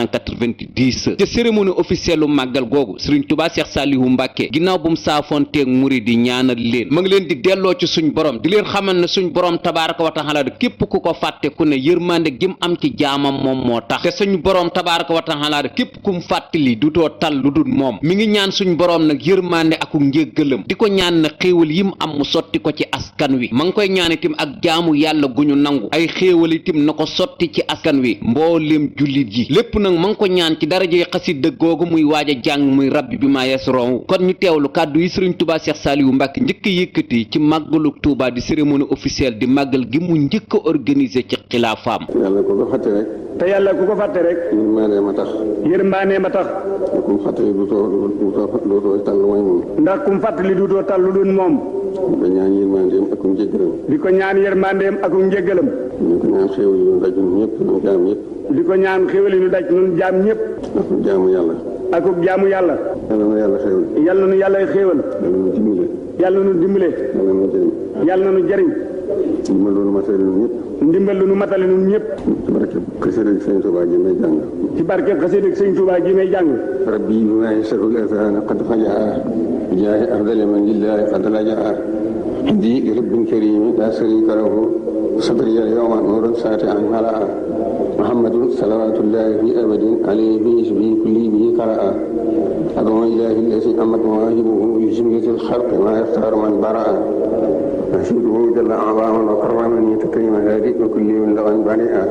1990 ca cérémonie officielle màggal googu Serigne Touba Cheikh Saliou Mbacke ginnaaw bu mu saafoonteeg murid di ñaanal leen ma ngi leen di delloo ci suñ borom di leen xamal ne suñ borom tabaaraka wa taala képp ku ko fàtte ku ne yërmande gim am ci jaamam moom moo tax te suñ borom tabaaraka wa taala képp kum fàttali du too tal lu dul moom mi ngi ñaan suñ borom nag yërmande ak njéggalam di ko ñaan na xéewal yim am mu sotti ko ci askan wi ma ngi koy ñaan itam ak jaamu yàlla gu ñu nangu ay xéewal itam na ko sotti ci askan wi mbooleem jullit yi lépp nag ma ngi ko ñaan ci daraje xasida googu muy waaj a jàng muy rabbi bi maa yasron kon ñu teewlu kàddu yi Serigne Touba Cheikh Saliou Mbacke njëkk a yëkkati ci màggalu Touba di cérémonie officielle di màggal gi mu njëkk a organiser ci xilaafaam. yàlla ku ko fàtte rek. te yàlla ku ko fàtte rek. yërmaane ma tax. yërmaane ma tax. ku mu fàttali duutoo tal lu mooy moom. ndax ku mu fàttali duutoo tal lu dul moom. di ko ñaan yërmandeem ak njëggalam. di ko ñaan yërmandeem ak njëggalam. di ko ñaan xéewal yi ñu daj ñun ñëpp ñun jaam ñëpp. di ko ñaan xéewal yi ñu daj ñun jaam ñëpp. ak jaamu yàlla. ak jaamu yàlla. yàlla na yàlla xéewal. yàlla nu yàlla xéewal. yàlla nu dimbale. yàlla nu dimbale. yàlla nu jëriñ. yàlla nu jëriñ. ndimbal lu nu matale ñun ñëpp. ndimbal lu nu matale ñun ñëpp. ci barke xasida Sëñ Tuubaa ji may jàng. ci barke xasida Sëñ Tuubaa ji may jàng. rabbi bi maa yasarul azana qad fajaa jaahi afdali man lillahi qad lajaa di rabbin karimi la sharika lahu sadri al yawma nuran sati'an malaa muhammadun salawatullahi fi abadin alayhi bi isbi kulli bi qaraa ad'u ilahi allazi amat mawaahibuhu li jumlatil khalqi ma yaftar man baraa أشهده جل أعظاما وكرمني تكريم هادئ وكل من لغن بريئا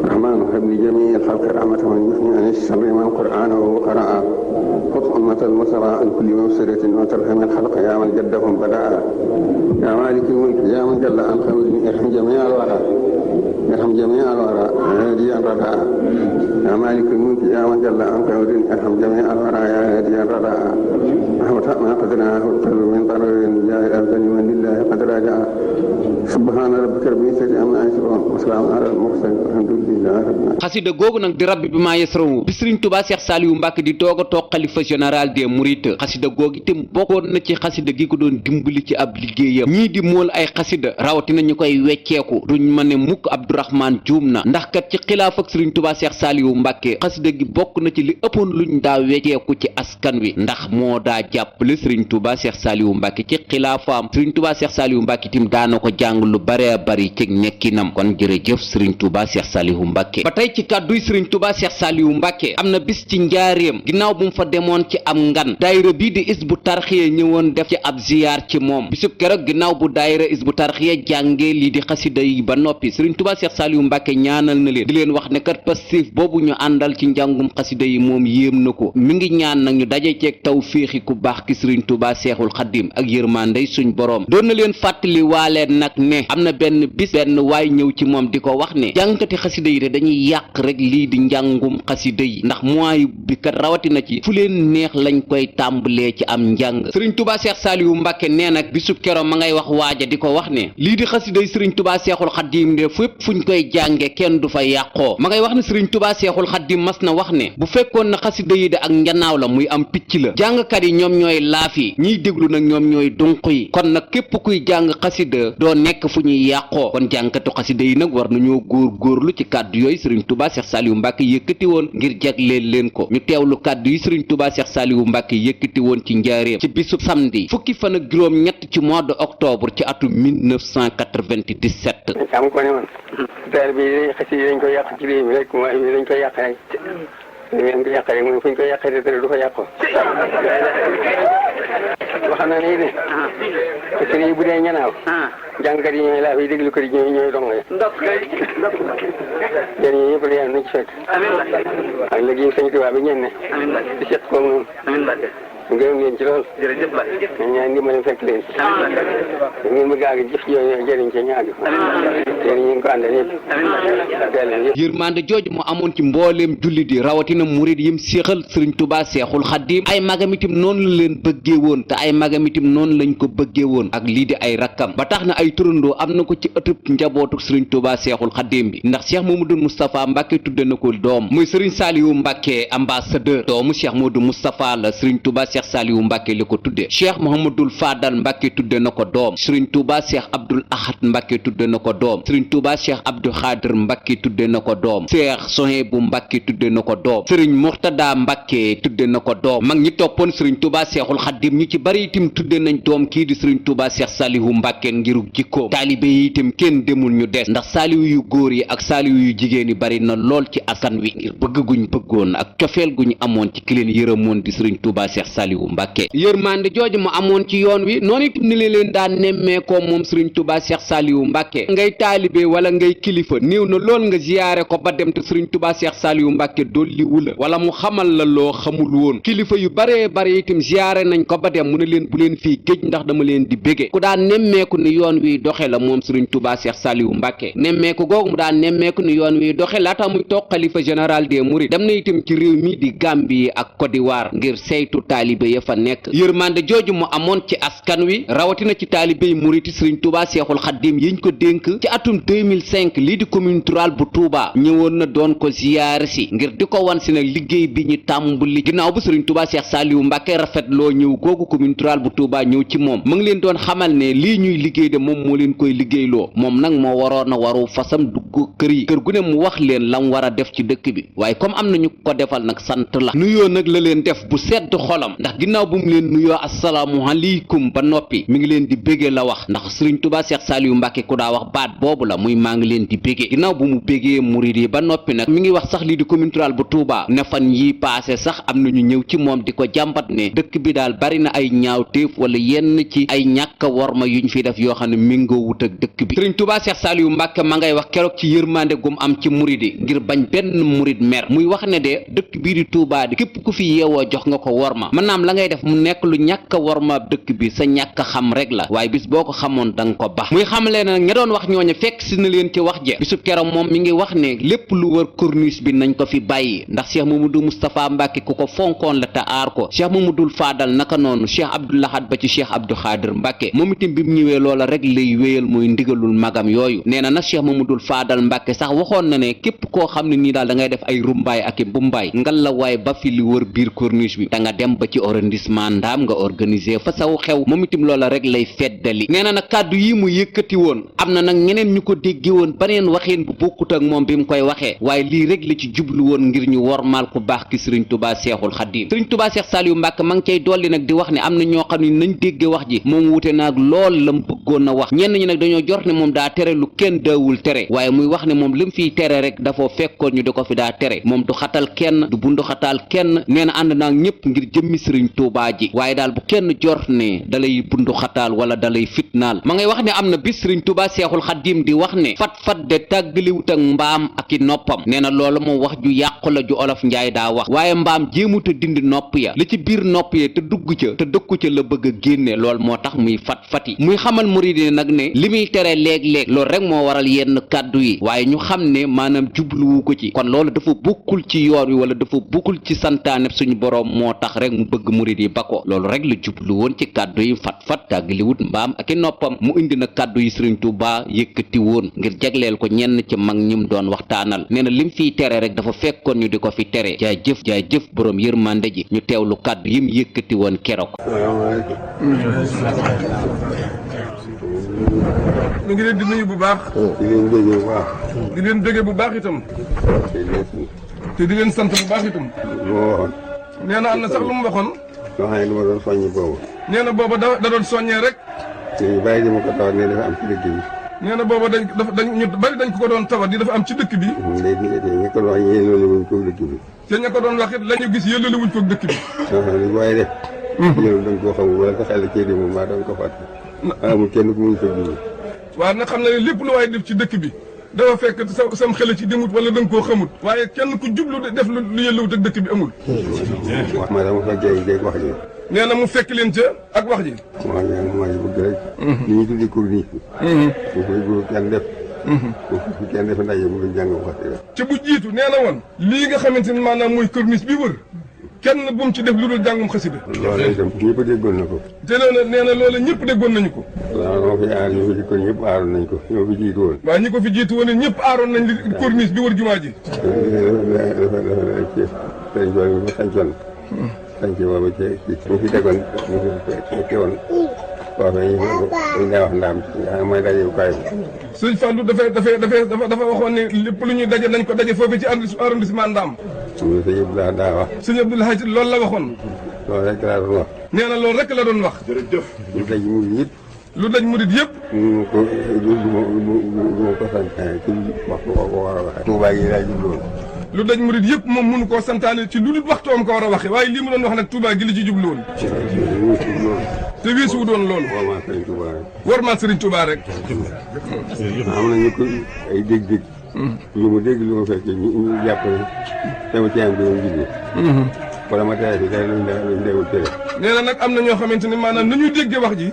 رحمن هب لجميع الخلق رحمة من يثني عن الشر من قرآنه قرأ خذ أمة المصرى عن كل مفسدة وترحم الخلق يا من جدهم بدأ يا مالك الملك يا من جل عن خوي ارحم جميع الورى ارحم جميع الورى هاديا رداء يا مالك الملك يا من جل عن خوي ارحم جميع الورى يا هاديا رداء رحمة ما قدرناه القلب من ضرر جاء الأبدان من لله قد راجع سبحان ربك رب العزة عما يصفون وسلام على المرسلين والحمد لله رب العالمين. xasida googu nag di rabbi bi maa yasron bi Serigne Touba Cheikh Saliou Mbacke di doog a toog xalifa général des Mourides xasida googu itam bokkoon na ci xasida gi ko doon dimbali ci ab liggéeyam ñii di mool ay xasida rawatina ñu koy wecceeku duñ ma ne mukk Abdourahmane juum na ndax kat ci xilaaf ak Serigne Touba Cheikh Saliou Mbacke xasida gi bokk na ci li ëppoon luñ daa wecceeku ci askan wi ndax moo daa jàppale Serigne Touba Cheikh Saliou Mbacke ci xilaafaam Serigne Touba Cheikh Saliou Mbacke itam daana ko jàng lu bare bari ci nekkinam kon jërëjëf Serigne Touba Cheikh Saliou Mbacke ba tey ci kàdduy Serigne Touba Cheikh Saliou Mbacke am na bis ci njaareem ginnaaw bu mu fa demoon ci am ngan daayira bii di Hizbut Tarqiyyah ñëwoon def ci ab ziyaar ci moom bisub keroog ginnaaw bu daayira Hizbut Tarqiyyah jàngee lii di xasida yi ba noppi Serigne Touba Cheikh Saliou Mbacke ñaanal na leen di leen wax ne kat passif boobu ñu àndal ci njàngum xasida yi moom yéem na ko mi ngi ñaan nag ñu daje ceeg taw féexi ku baax ki Serigne Touba Cheikhul Khadim ak yërmandey suñ borom doon na leen fàttali waaleen nag ne am na benn bis benn waay ñëw ci moom di ko wax ne jàngkati xasida yi de dañuy yàq rek lii di njàngum xasida yi ndax mooy bi kat rawatina ci fu leen neex lañ koy tàmbalee ci am njàng Serigne Touba Cheikh Saliou Mbacke nee nag bisub keroog ma ngay wax waaja di ko wax ne lii di xasida yi Serigne Touba Cheikhul Khadim de fépp fuñ koy jànge kenn du fa yàqoo ma ngay wax ne Serigne Touba Cheikhul Khadim mas na wax ne bu fekkoon na xasida yi de ak njanaaw la muy am picc la jàngkat yi ñoom ñooy laaf yi ñiy déglu nag ñoom ñooy dunq yi kon nag képp kuy jàng xasida doo nekk fu ñuy yàqoo kon jàngkatu xasida yi nag war nañoo góorgóorlu ci kàddu yooyu Serigne Touba Cheikh Saliou Mbacke yëkkati woon ngir jagleel leen ko ñu teewlu kàddu yi Serigne Touba Cheikh Saliou Mbacke yëkkati woon ci njaareem ci bisub samedi fukki fan ak juróom ñett ci mois de octobre ci atum 1997. am ko ne man daal bi xasida yi dañ koy yàq ci réew mi rek mooy dañ koy yàq rek dañ koy yàq rek mooy fu ñu koy yàqee dara du fa yàqoo wax na ne de xasida yi bu dee ñanaaw jàngkat yi ñooy laa fi déglu ko di ñooy dong yéen ñi ñëpp la yàlla nañ ci fekk ak léegi sëñ Tuubaa bi ñeen ne di seq koog noonu mu gërëm leen ci lool. jërëjëf Mbacke. ñu ñaan ndimbal fekk leen. amiin Mbacke. ngeen bëgg a àgg jëf yooyu jëriñ ca ñaari. yéen ñu ngi ko àndal ñëpp. yërmande jooju mu amoon ci mbooleem jullit yi rawatina murid yim séexal sëriñ Tuubaa Seexul Xaddiim ay magam itam noonu la leen bëggee woon te ay magam itam noonu lañ ko bëggee woon ak lii di ay rakkam ba tax na ay turandoo am na ko ci ëttub njabootu sëriñ Tuubaa Seexul Xaddiim bi ndax Cheikh Mamadou Moustapha Mbacke tudde na ko doom muy sëriñ Saliou Mbacke ambassadeur doomu Cheikh Mamadou Moustapha la sëriñ Tuubaa Cheikh Saliou Mbacke li ko tudde Cheikh Mouhamadoul Fadal Mbacke tudde na ko doom sëriñ Tuubaa Cheikh Abdoul Ahad Mbacke tudde na ko doom sëriñ Tuubaa Cheikh Abdou Khadir Mbacke tudde na ko doom Cheikh Sohaybu Mbacke tudde na ko doom sëriñ Murtada Mbacke tudde na ko doom mag ñi toppoon sëriñ Tuubaa Seexul Xaddiim ñi ci bari itam tudde nañ doom kii di sëriñ Tuubaa Cheikh Saliou Mbacke ngirug jikkoom taalibe yi itam kenn demul ñu des ndax saaliwu yu góor yi ak saaliwu yu jigéen yi bari na lool ci askan wi ngir bëgg guñ bëggoon ak cofeel guñ amoon ci ki leen yërëmoon di sëriñ Tuubaa Cheikh Saliou Mbacke yërmande jooju mu amoon ci yoon wi noonu itam ni leen daan nemmeekoo moom sëriñ Tuubaa Cheikh Saliou Mbacke ngay taalibe wala ngay kilifa néew na lool nga ziyaare ko ba dem te sëriñ Tuubaa Cheikh Saliou Mbacke dolli wula wala mu xamal la loo xamul woon kilifa yu baree bare itam ziyaare nañ ko ba dem mu ne leen bu leen fii géej ndax dama leen di bége ku daan nemmeeku ni yoon wi doxe la moom sëriñ Tuubaa Cheikh Saliou Mbacke nemmeeku googu mu daan nemmeeku ni yoon wi doxe laata muy toog xalifa général des mourides dem na itam ci réew mi di Gambie ak Côte d'Ivoire ngir saytu taalibe ya fa nekk yërmande jooju mu amoon ci askan wi rawatina ci taalibe yi murit sëriñ Tuubaa Seexul Xaddiim yiñ ko dénk ci atum 2005 lii di commune rurale bu Touba ñëwoon na doon ko ziyaare si ngir di ko wan si nag liggéey bi ñu tàmbali ginnaaw bu sëriñ Tuubaa Cheikh Saliou Mbacke rafetloo ñëw googu commune rurale bu Touba ñëw ci moom mu ngi leen doon xamal ne lii ñuy liggéey de moom moo leen koy liggéeyloo moom nag moo waroon a waru fasam dugg kër yi kër gu ne mu wax leen lam war a def ci dëkk bi waaye comme am nañu ko defal nag sant la nuyoo nag la leen def bu sedd xolam ndax ginnaaw bu mu leen nuyoo assalaamu aleykum ba noppi mi ngi leen di béggee la wax ndax sëriñ Tuubaa Cheikh Saliou Mbacke ku daa wax baat boobu la muy maa ngi leen di béggee ginnaaw bu mu béggee murid yi ba noppi nag mi ngi wax sax lii di commune rurale bu Touba ne fan yi paase sax am nañu ñëw ci moom di ko jàmbat ne dëkk bi daal bari na ay ñaawteef wala yenn ci ay ñàkk worma yuñ fi def yoo xam ne méngoo wut ak dëkk bi sëriñ Tuubaa Cheikh Saliou Mbacke ma ngay wax keroog ci yërmande gum am ci murid yi ngir bañ benn murid mer muy wax ne de dëkk bii di Touba di képp ku fi yeewoo jox nga ko worma maanaam la ngay def mu nekk lu ñàkk worma dëkk bi sa ñàkk xam rek la waaye bis boo ko xamoon danga ko bax muy xam leen nag ña doon wax ñooñu fekk si na leen ci wax ja bisub keroog moom mi ngi wax ne lépp lu wër corniche bi nañ ko fi bàyyi ndax Cheikh Mamadou Moustapha Mbacke ku ko fonkoon la te aar ko Cheikh Mamadou Fadal naka noonu Cheikh Abdoul Ahad ba ci Cheikh Abdou Khadir Mbacke moom itam bi mu ñëwee loola rek lay wéyal muy ndigalul magam yooyu nee na nag Cheikh Mamadou Fadal Mbacke sax waxoon na ne képp koo xam ne nii daal da ngay def ay rumbaay ak i mbumbaay ngal la waaye ba fi li wër biir corniche bi da nga dem ba ci arrondissement Ndaam nga organiser fa saw xew moom itam loola rek lay feddali nee na nag kàddu yi mu yëkkati woon am na nag ñeneen ñu ko dégge woon baneen waxeen bu bokkut ak moom bi mu koy waxee waaye lii rek la ci jublu woon ngir ñu wormaal ku baax ki sëriñ Tuubaa Seexul Xaddiim sëriñ Tuubaa Cheikh Saliou Mbacke ma ngi cay dolli nag di wax ne am na ñoo xam ne nañ dégge wax ji moom wute naag lool la mu bëggoon a wax ñenn ñi nag dañoo jort ne moom daa tere lu kenn daawul tere waaye muy wax ne moom li mu fiy tere rek dafa fekkoon ñu di ko fi daa tere moom du xatal kenn du bundu xatal kenn nee na ànd naag ñëpp ngir jëmmi sëriñ Tuubaa ji waaye daal bu kenn jort ne dalay bundu xataal wala dalay fitnaal ma ngay wax ne am na bis sëriñ Tuubaa Seexul Xaddiim di wax ne fat-fat de tàggaliwut ak mbaam ak i noppam nee na loolu moom wax ju yàqu la ju olof njaay daa wax waaye mbaam jéemut a dindi nopp ya li ci biir nopp ya te dugg ca te dëkku ca la bëgg a génne lool moo tax muy fat-fati muy xamal murid yi nag ne li muy tere léeg-léeg loolu rek moo waral yenn kàddu yi waaye ñu xam ne maanaam jubluwu ko ci kon loolu dafa bokkul ci yoon wi wala dafa bokkul ci santaane suñu boroom moo tax rek mu bëgg murid yi ba ko loolu rek la jublu woon ci kàddu yi fat-fat tàggaliwut mbaam ak i noppam mu indi na kàddu yi sëriñ Tuubaa yëkkati woon ngir jagleel ko ñenn ci mag ñim doon waxtaanal nee na lim fiy tere rek dafa fekkoon ñu di ko fi tere jaajëf boroom yërmande ji ñu teewlu kàddu yim yëkkati woon keroog. mi ngi leen di nuyu bu baax. di leen déggee bu baax. di leen déggee bu baax itam. te di leen sant bu baax itam. lu ma waxoon. nee na am na sax lu mu waxoon. loo xam ne lu ma doon soññi boobu. nee na booba da doon soññee rek. ñu bàyyi di ma ko tawat ne dafa am ci dëkk bi. nee na booba ñu bari dañ ko doon tawat di dafa am ci dëkk bi. léegi ñi ko doon wax yéen wuñ ko dëkk bi. te ña ko doon wax it la ñu gis yëllale wuñ ko dëkk bi. li waaye def. yow da nga koo xamul wala sa xel cee di moom maa da nga ko fàtte. amul kenn ku muñ ko dund. waaw nag xam na ne lépp lu waaye def ci dëkk bi dafa fekk sam xel ci demut wala da nga koo xamut waaye kenn ku jublu def lu yëllawut ak dëkk bi amul. wax ma dama fekkee dégg wax ji. nee na mu fekk leen ca ak wax ji. maa ngi bëgg rek. li ñuy tuddee corniche bi. bu koy bu kenn def. bu kenn def ndaje bu ñu jàng xasida. ca bu jiitu nee na woon. lii nga xamante ni maanaam mooy corniche bi wër. kenn bu mu ci def lu dul jàngum xasida. loolu itam ñëpp déggoon na ko. te nee na loolu ñëpp déggoon nañu ko. waaw moo fi aar ñu fi jikkoon ñëpp aaroon nañ ko ñoo fi jiitu woon. waaw ñi ko fi jiitu woon ñëpp aaroon nañ li corniche bi wër jumaa ji. sëñ bi ma sañcoon. sañc boobu mu fi tegoon mu fi teewoon. foofee ñu dañ daa wax ndaam mooy dajewukaay bi. sëñ Fallou dafa waxoon ne lépp lu ñuy daje nañ ko daje foofee ci arrondissement Ndaam. sëñ Abdoulaye daa wax. sëñ Abdoulaye loolu la waxoon. loolu rek laa doon wax. nee na loolu rek la doon wax. jërëjëf. lu daj murid yëpp. lu daj murid yëpp. mu ko du ma ko santaane ci waxtu ko war a waxee. Touba gi laa jubloon. lu daj murid yëpp moom mënu koo santaane ci lu dul waxtoom ko war a waxee waaye lii mu doon wax nag Touba gi li ci jublu woon. te weesu doon loolu. warmaa Sëriñ Touba rek. warmaa Sëriñ Touba rek. am na ñu ko ay dégg-dégg. lu mu dégg lu ma fekk ñu jàpp ne sama caan bi moom jiite. wala ma tere si dara luñ déwul tere. nee na nag am na ñoo xamante ni maanaam ni ñuy déggee wax ji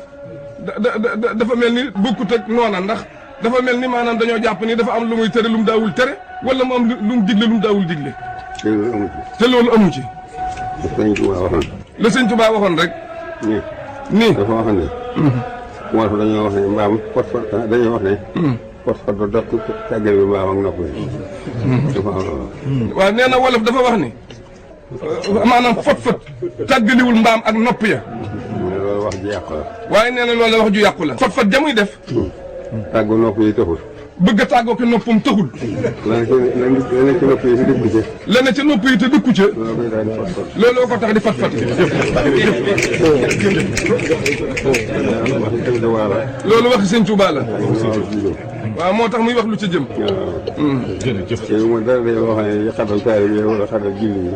dafa mel ni bokkut ak noona ndax dafa mel ni maanaam dañoo jàpp ni dafa am lu muy tere lu mu daawul tere wala mu am lu mu digle lu mu daawul digle. te loolu amu ci. te loolu amu ci. Sëriñ Touba waxoon. la Sëriñ Touba waxoon rek. nii dafa wax ne. wolof dañoo wax ne mbaam fot dañoo wax ne. fot ba dox tàggal bi mbaam ak nopp yi. dafa am loolu. waaw nee na wolof dafa wax ni maanaam fot tàggaliwul mbaam ak nopp ya. loolu wax ji yàqu la. waaye nee na loolu la wax ju yàqu la. fot jamuy def. tàggu nopp yi taxul. bëgg a tàggoo ko noppam taxul. lan ci nopp yi te dëkku ca. lenn ca nopp yi te dëkku ca. loolu koy daal di fot. looloo ko tax di fat. loolu waxi Sëñ Tuubaa la. waaw moo tax muy wax lu ca jëm. jërëjëf. te mu dara day loo xam ne xatal taalibe yi wala xatal julli yi.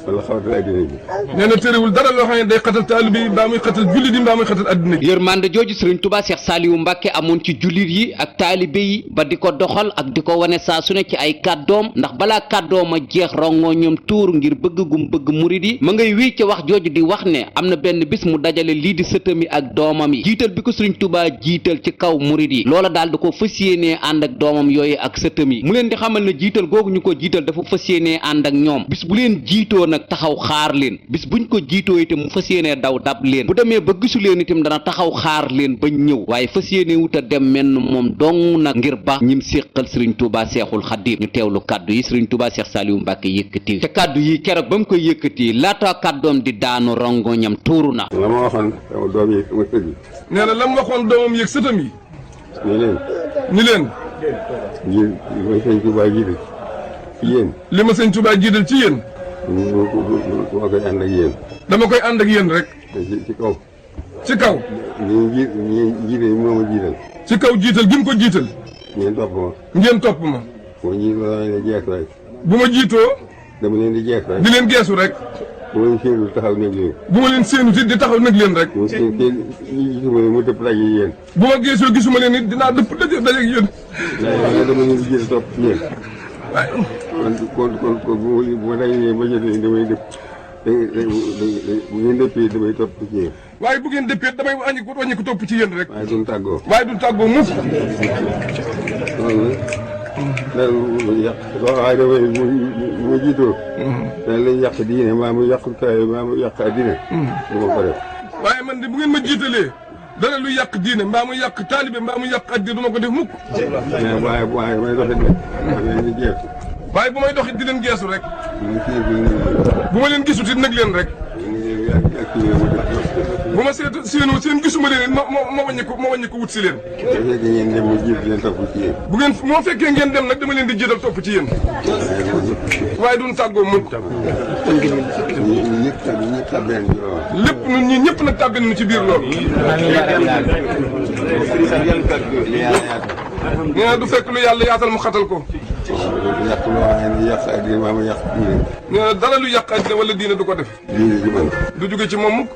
wala xatal addina bi. nee na tëriwul dara loo xam ne day xatal taalibe yi mbaa muy xatal jullit yi mbaa muy xatal addina bi. yërmande jooju Sëriñ Tuubaa Seex Saaliwu Mbàkke amoon ci jullit yi ak taalibe yi ba di ko doxal ak di ko wane saa su ne ci ay kàddoom ndax balaa kàddoom a jeex rongoo ñoom tuur ngir bëgg gum bëgg murid yi ma ngay wii ca wax jooju di wax ne am na benn bis mu dajale lii di sëtam yi ak doomam yi jiital bi ko Sëriñ Tuubaa jiital ci kaw murid yi loola daal da ko fas yéenee ànd ak doomam yooyu ak sëtam yi mu leen di xamal ne jiital googu ñu ko jiital dafa fas yéenee ànd ak ñoom bis bu leen jiitoo nag taxaw xaar leen bis buñ ko jiitoo itam mu fas yéenee daw dab leen bu demee ba gisu leen itam dana taxaw xaar leen bañ ñëw waaye fas yéenee wut a dem menn moom dong nag ngir ba ñim séqal Sëriñ Tuubaa Seexul Xadiim ñu teewlu kàddu yi Sëriñ Tuubaa Seex Saaliwu Mbàkke yëkkati te kàddu yi keroog ba mu koy yëkkati laata kàddoom di daanu rongoñam tuuru na. la ma waxoon sama doom yi sama sët yi. nee na la mu waxoon doomam yëg sëtam yi. ni leen. li ma Sëñ Tuubaa jiital ci yéen. li ma Sëñ Tuubaa jiital ci yéen. ma koy ànd ak yéen. dama koy ànd ak yéen rek. ci kaw. ci kaw. ñi jiital moo ma jiital. ci kaw jiital gi mu ko jiital. ngeen topp ma. ngeen topp ma. bu ma jiitoo dama leen di jeex rek. bu ma jiitoo. dama leen di jeex rek. di leen geesu rek. bu ma leen séenu taxaw nekk leen. bu ma leen séenu it di taxaw nag leen rek. mu seen gisuma leen mu dëpp daje yéen. bu ma geesoo gisuma leen it dinaa dëpp daje ak yéen. dama leen di jiital topp ci yéen. waaye. kon bu ma dajee ba jotee damay dëpp. bu ngeen dëppee damay topp ci yéen. waaye bu ngeen dëppee damay wàññi ko topp ci yéen rek. waaye duñ tàggoo. waaye duñ tàggoo mukk. loolu nag lu yàq waaye damay mu jiitoo. dañ lay yàq diine maa mu yàq taay maa mu yàq addina. du ma ko def. waaye man de bu ngeen ma jiitalee dara lu yàq diine mbaa mu yàq taalibe mbaa mu yàq addina du ma ko def mukk. waaye may doxit nag. maa ngi leen di jeex. waaye bu may doxit di leen geesu rek. bu ma leen gisut it nag leen rek. bu ma séenoo seen gisuma leen ma wàññi ko wut si leen. bu ngeen moo fekkee ngeen dem nag dama leen di jiital topp ci yéen. waaye duñ tàggoo mukk. lépp ñun ñii ñëpp nag tàbbi nañu ci biir loolu. nee na du fekk lu yàlla yaatal mu xatal ko. nee na dara lu yàq àddina wala diine du ko def. du jóge ci moom mukk.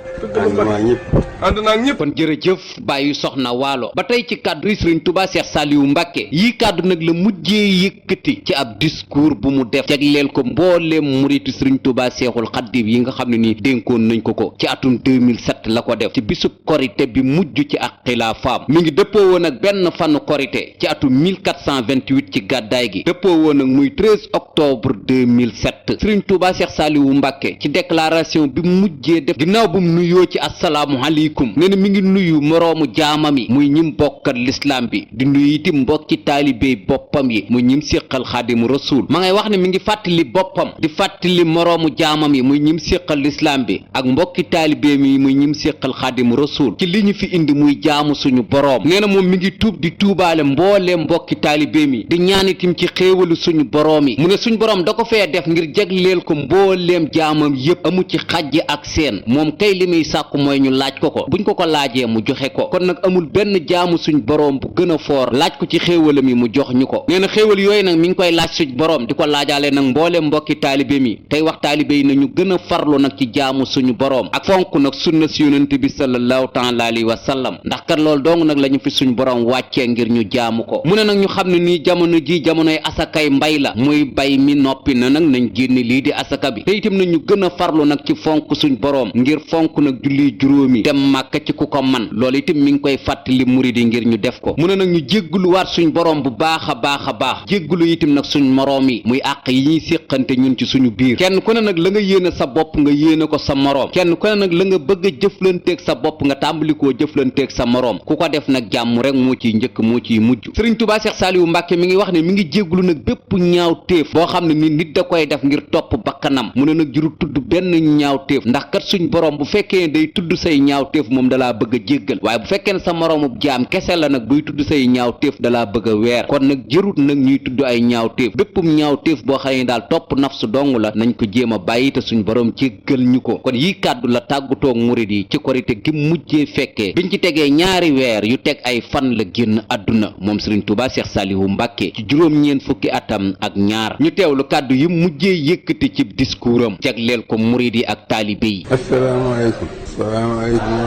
ànd naa ak ñëpp. kon jërëjëf bàyyi soxna waalo ba tey ci kàddu yi sëriñ Touba Cheikh Saliou Mbacke yii kàddu nag la mujjee yëkkati ci ab discours bu mu def jagleel ko mbooleem muritu sëriñ Touba Cheikhul Khadim yi nga xam ne nii dénkoon nañ ko ci atum 2007 la ko def ci bisub korité bi mujj ci ak xilaafaam mi ngi dëppoo woon ak benn fanu korité ci atum 1428 ci gàddaay gi dëppoo woon ak muy 13 octobre 2007 sëriñ Touba Cheikh Saliou Mbacke ci déclaration bi mujjee def ginnaaw bu mu nuyoo ci assalaamu aleykum nee na mi ngi nuyu moroomu jaamam yi muy ñim bokkat lislaam bi di nuyu itam mbokki taalibey boppam yi muy ñim séqal xaadimu rasuul ma ngay wax ne mi ngi fàttali boppam di fàttali moroomu jaamam yi muy ñim séqal lislaam bi ak mbokki taalibeem yi muy ñim séqal xaadimu rasuul ci li ñu fi indi muy jaamu suñu boroom nee na moom mi ngi tuub di tuubaale mbooleem mbokki taalibeem yi di ñaan itam ci xéewalu suñu boroom yi mu ne suñu boroom da ko fee def ngir jagleel ko mbooleem jaamam yépp amu ci xajj ak seen moom kay li muy sàkku mooy ñu laaj ko buñ ko laajee mu joxe ko kon nag amul benn jaamu suñ boroom bu gën a foor laaj ko ci xéewalam yi mu jox ñu ko nee na xéewal yooyu nag mi ngi koy laaj suñ boroom di ko laajaale nag mbooleem mbokki taalibe mi tey wax taalibe yi nañu gën a farlu nag ci jaamu suñu boroom ak fonk nag sunna si yonent bi sallallahu taala alayhi wa sallam ndax kat loolu dong nag la ñu fi suñ boroom wàccee ngir ñu jaamu ko mu ne nag ñu xam ne nii jamono ji jamonoy asakay mbay la muy bay mi noppi na nag nañ génne lii di asaka bi te itam nañu gën a farlu nag ci fonk suñ boroom ngir fonk nag julli juróomi dem màkka ci ku ko man loolu itam mi ngi koy fàttali murid yi ngir ñu def ko mu ne nag ñu jégguluwaat suñ boroom bu baax a baax jéggulu itam nag suñ moroom yi muy àq yi ñuy séqante ñun ci suñu biir kenn ku ne nag la nga yéene sa bopp nga yéene ko sa moroom kenn ku ne nag la nga bëgg a jëflanteeg sa bopp nga tàmbalikoo jëflanteeg sa moroom ku ko def nag jàmm rek moo ciy njëkk moo ciy mujj sëriñ Touba Cheikh Saliou Mbacke mi ngi wax ne mi ngi jéggulu nag bépp ñaaw téef boo xam ne ni nit da koy def ngir topp bakkanam mu ne nag juru tudd benn ñaaw téef ndax kat suñ boroom bu fekkee day tudd say ñaaw téef moom dalaa bëgg a jéggal waaye bu fekkee ne sa moroomub jaam kese la nag buy tudd say ñaaw téef dalaa bëgg a weer kon nag jërut nag ñuy tudd ay ñaaw téef béppum ñaaw téef boo xam ne daal topp nafsu dong la nañ ko jéem a bàyyi te suñ boroom jéggal ñu ko kon yii kàddu la tàggutoog murid yi ci korite gi mujjee fekkee biñ ci tegee ñaari weer yu teg ay fan la génn àdduna moom sëriñ Touba Cheikh Saliou Mbacke ci juróom-ñeent fukki atam ak ñaar ñu teewlu kàddu yi mujjee yëkkati ci discours am jagleel ko murid yi ak taalibe yi. asalaamaaleykum wa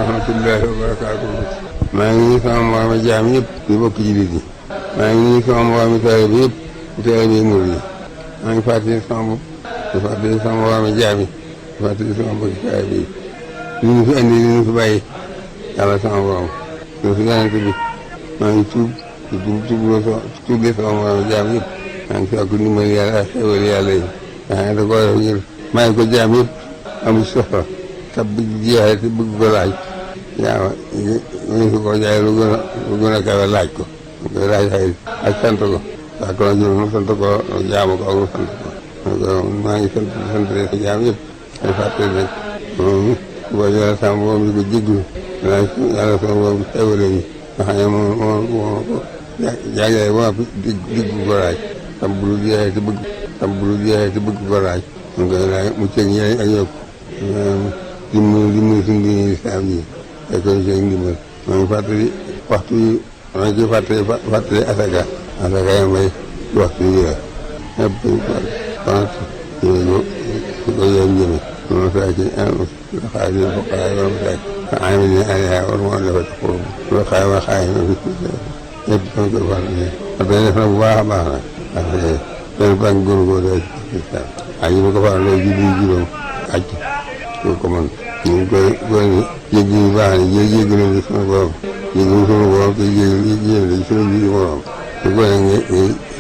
rahmatullahi wa barakaatuhu maa ngi nuyu sama mbooloo jaam yëpp di bokk jullit yi maa ngi nuyu sama mbooloo taalibe yëpp di taalibe murid yi maa ngi fàttali sama bopp di fàttali sama mbooloo jaam yi di fàttali sama bokk taalibe yi li ñu fi andi li ñu fi bàyyi yàlla sama borom ñu fi yonent bi maa ngi tuublee sama mbooloo jaam yëpp maa ngi sàkku ndimbal yàlla ak xéwal yàlla yi da ko def ngir maa ngi ko jaam yëpp amul soxla tab bi jeexee te bëgg ko laaj yaa ngi fi ko jaay lu gën a kawe laaj ko ñu koy laaj xëy ak sant ko saa ko jël mu sant ko jaamu ko ak mu sant ko maa ngi sant jaam yëpp ay fàttali nag moom boo yàlla sama borom di ko jéglu yàlla sama borom xewale yi nga xam ne moo ko jaagee ba digg ko laaj tam bu dul jeexee te bëgg ko laaj ñu koy laaj mu ceeg ñeneen ak yokk dimbali suñu diine lislaam ji fekk ñu ceeg ndimbal maa ngi fàttali waxtu yi maa ngi ciy fàttali asaka yi may ci waxtu yi la ñëpp konat ko yoon jëme moom saa ci xaaj yi foqaay waram saak ami ne aliha war moo defa ci xurub lo xaay wa xaay ma fi ñëpp kon koy fàttali fàttali def na bu baax a baax nag parce que benn banque gënu koo doy ci islam aj yi ma ko faral lay julli juróom aj ko man ñu ngi koy jéggi yu baax ne jéggi leen di sunu borom jéggi sunu borom te jéggi sunu biir borom su ko ne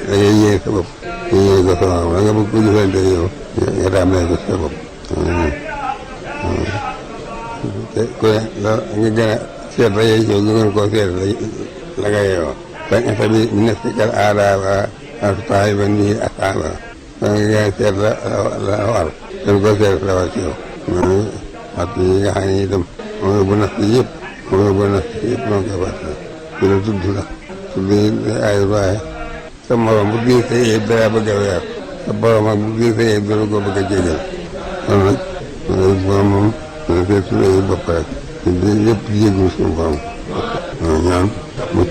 da ngay yéeg sa bopp nga yéeg ko sa borom da nga bëgg ko jëfante yow nga daamee ko sa bopp te ku ne nga gën a seet la yow nga gën koo seet la nga yeewoo bañ a tabi mi nekk kal aadaaba asutaay ba nii asaaba da nga gën a seet la war gën koo seet la war ci yow at yi nga xam ne itam moom yóbbu natt yëpp noonu koy fàttali di la tudd la tudd ay waaye sa morom bu gis sa yëpp dara bëgg a weer sa borom ak bu gis sa yëpp dana ko bëgg a jégal kon nag borom moom dana seet suñu ay bopp rek lépp yëgul suñu borom ñaan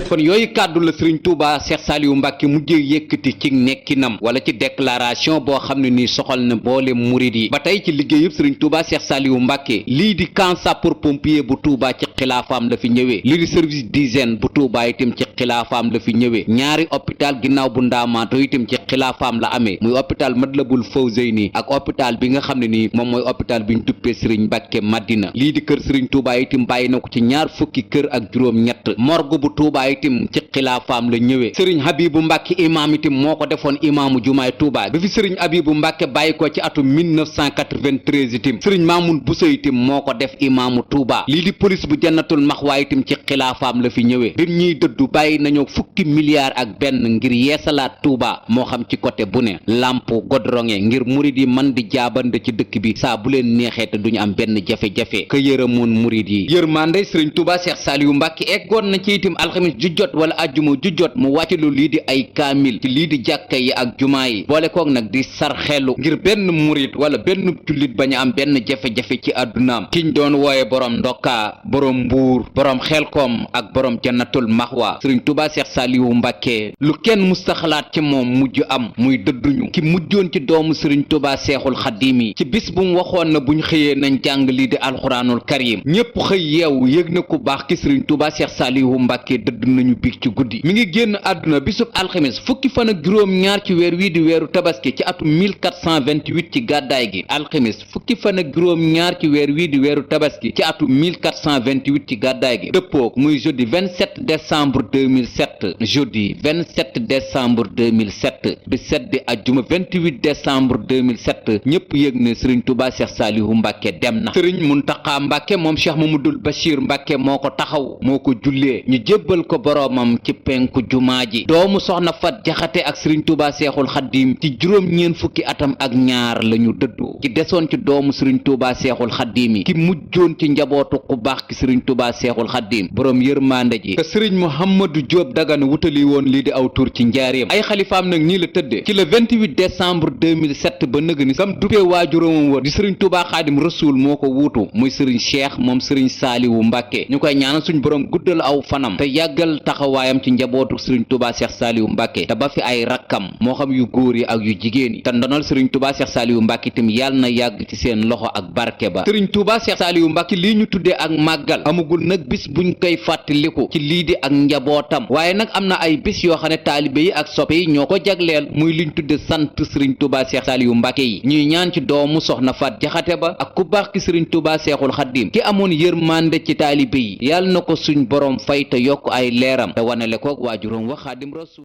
kon yooyu kàddu la sëriñ Touba Cheikh Saliou Mbacke mujjee yëkkati ci nekkinam wala ci déclaration boo xam ne nii soxal na boole murid yi ba tey ci liggéeyub sëriñ Touba Cheikh Saliou Mbacke lii di camp sapeur pompier bu Touba ci xilaafaam la fi ñëwee lii di service d'hygiène bu Touba itam ci xilaafaam la fi ñëwee ñaari hôpital ginnaaw bu ndaamaato itam ci xilaafaam la amee muy hôpital Matlaboul Fawzeyni ak hôpital bi nga xam ne nii moom mooy hôpital bi ñu duppee sëriñ Mbacke Madina lii di kër sëriñ Touba itam bàyyi na ko ci ñaar fukki kër ak juróom-ñett morgue bu Touba itam ci xilaafaam la ñëwee sëriñ Habibu Mbacke imaam itam moo ko defoon imaamu jumaay Touba bi fi sëriñ Habibu Mbacke bàyyi ko ci atum 1993 itam sëriñ Mamoun Bousso itam moo ko def imaamu Touba lii di police bu jannatul maxwaa itam ci xilaafaam la fi ñëwee bir ñuy dëddu bàyyi nañu fukki milliards ak benn ngir yeesalaat Touba moo xam ci côté bu ne lamp godronge ngir murid yi man di jaabande ci dëkk bi saa bu leen neexee te duñu am benn jafe-jafe ka yërëmoon murid yi yërmande sëriñ Touba Cheikh Saliou Mbacke eggoon na ci itam alxamis ju jot wala ajjuma ju jot mu wàcc lu lii di ay kaamil ci lii di jàkka yi ak jumaa yi boole koog nag di sarxelu ngir benn murid wala benn jullit bañ a am benn jafe-jafe ci àddunaam kiñ doon wooye borom ndokka borom mbuur borom xelkom ak borom jannatul maxwa sëriñ Touba Cheikh Saliou Mbacke lu kenn mustaxalaat ci moom mujj am muy dëdduñu ki mujjoon ci doomu sëriñ Touba Seexul Xadiim yi ci bis bu mu waxoon na buñ xëyee nañ jàng lii di alxuraanul karim ñépp xëy yeewu yëg na ku baax ki sëriñ Touba Cheikh Saliou Mbacke dëdd nañu biig ci guddi mi ngi génn àdduna bisub alxames fukki fan ak juróom ñaar ci weer wii di weeru tabaski ci atum 1428 ci gàddaay gi alxames fukki fan ak juróom ñaar ci weer wii di weeru tabaski ci atum 1428 ci gàddaay gi dëppook muy jeudi 27 décembre 2007 jeudi 27 décembre 2007 bi set di ajjuma 28 décembre 2007 ñépp yëg ne sëriñ Touba Cheikh Saliou Mbacke dem na sëriñ Muntaxa Mbacke moom Cheikh Mamadou Bachir Mbacke moo ko taxaw moo ko jullee ñu jébbal ko boroomam ci penku jumaa ji doomu soxna Fat Jaxate ak sëriñ Touba Seexul Xaddiim ci juróom-ñeen fukki atam ak ñaar lañu dëddoo ci desoon ci doomu sëriñ Touba Seexul Xaddiim yi ki mujjoon ci njabootu ku baax ki sëriñ Touba Seexul Xaddiim boroom yërmande ji te sëriñ Mouhamadou Diop Dagana wutali woon lii di aw tur ci njaareem ay xalifaam nag ñii la tëddee ci le 28 décembre 2007 ba nëg ni sam duppee waajuróomam wa di sëriñ Touba Xaadim Rasuul moo ko wuutu muy sëriñ Cheikh moom sëriñ Saaliwu Mbàkke ñu koy ñaanal suñ boroom guddal aw fanam te yàggal taxawaayam ci njabootu sëriñ Touba Cheikh Saaliwu Mbàkke te ba fi ay rakkam moo xam yu góor yi ak yu jigéen yi te ndonal sëriñ Touba Cheikh Saaliwu Mbàkke itam yàlla na yàgg ci seen loxo ak barke ba sëriñ Touba Cheikh Saaliwu Mbàkke lii ñu tuddee ak màggal amagul nag bis buñ koy fàttaliku ci lii di ak njabootam waaye nag am na ay bis yoo xam ne taalibe yi ak soppe yi ñoo ko jagleel muy liñ tudde sant sëriñ Touba Cheikh Saliou Mbacke yi ñuy ñaan ci doomu soxna Fat Jaxate ba ak ku baax ki sëriñ Touba Seexul Xaddiim ki amoon yërmande ci taalibe yi yàlla na ko suñ boroom fay te yokk ay leeram te wanale koog waajuróom wa Xaadim Rasuul